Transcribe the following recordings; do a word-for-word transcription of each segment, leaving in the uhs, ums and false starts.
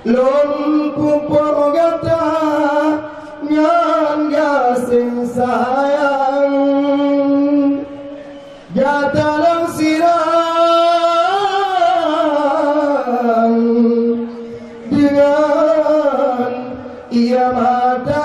Lôn peuphon gata ngon gasien sayang, gata lôn sirang deungon ie mata.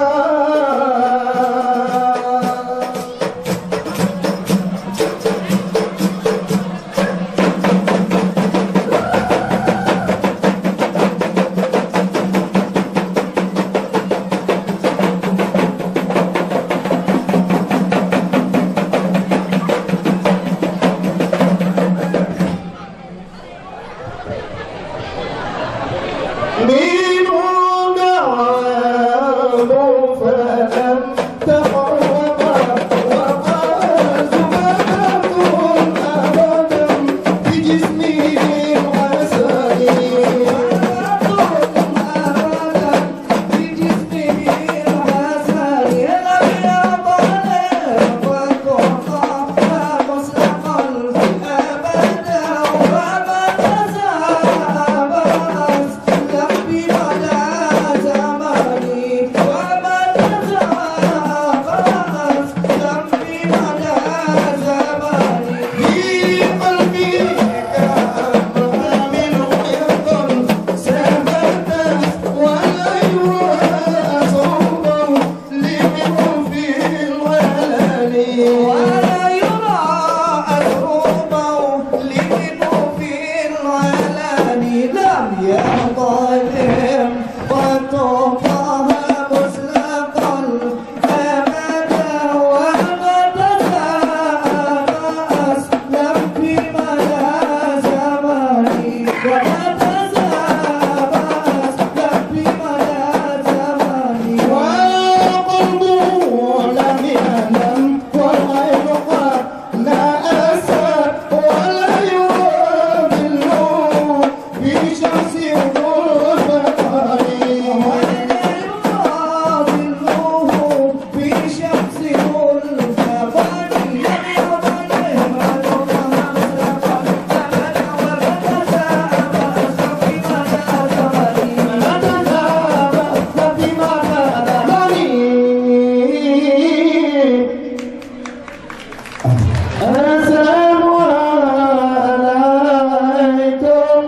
Assalamualaikum.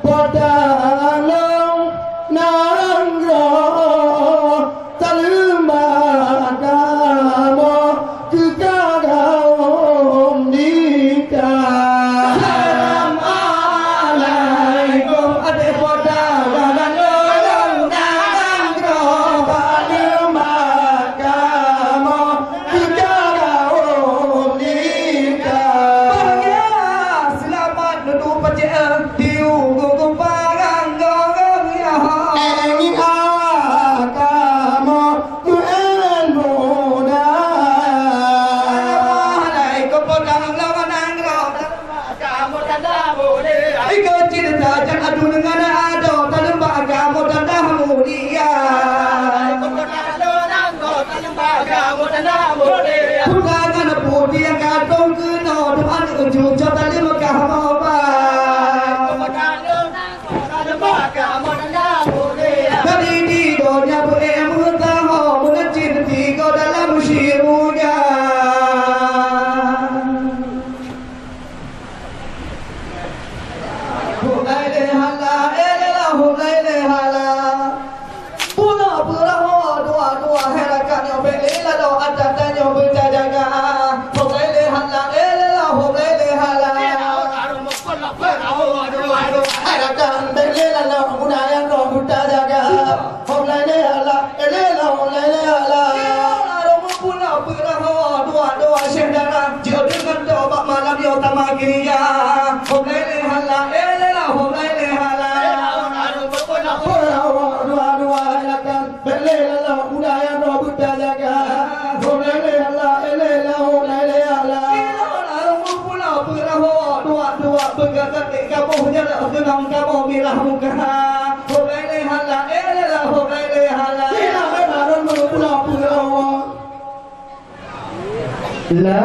Po teuh lôn nanggroe, teurimong kamoe keu ka gawom di ka. Assalamualaikum, até po teuh lôn nanggroe, teurimong kamoe Bahagia, seulamat dudoe peucéh, di u gugum parang gong-gong ya. Engin a kamoe meu'en muda. Assalamualaikum, po teuh lôn nanggroe. Iko cit tajak adu ngon ado, taleumbak kamoe tanda mulia. Putangan puti nyang gadong keunoe, Tuhan uju cok taleumbak kamoe ba. Dari di donya beu-ék meusaho, meunan cit tigo dalam syeuruga. Hok lai lé hala, eh lé la, hok lai lé hala. Pula peurahô dua-dua, hai rakan nyoe bèk lé lalô, ata tanyoe beutajaga. Hok lai lé hala, eh lé la, hok lai lé hala. Hai rakan bèk lé lalô, muda nyang roh beutajaga. Hok lai lé hala, eh lé la, hok lai lé hala. Arung meupulo peurahô dua-dua syèh dara, jiôh deungon toh bak malam nyoe tamah keuya. Hok lai lé hala, eh lé la, hok lai lé hala. Peurahô dua-dua rakan, bèk lé lalô muda nyang roh beutajaga. Hok lai lé hala, eh lé la, hok lai lé hala. Arung meupulo peurahô dua-dua beugagak, kamoe nyang keunong kamoe mirah muka. Hok lai lé hala, eh lé la, hok lai lé hala. Sila kata rôn meupulo-pulo. La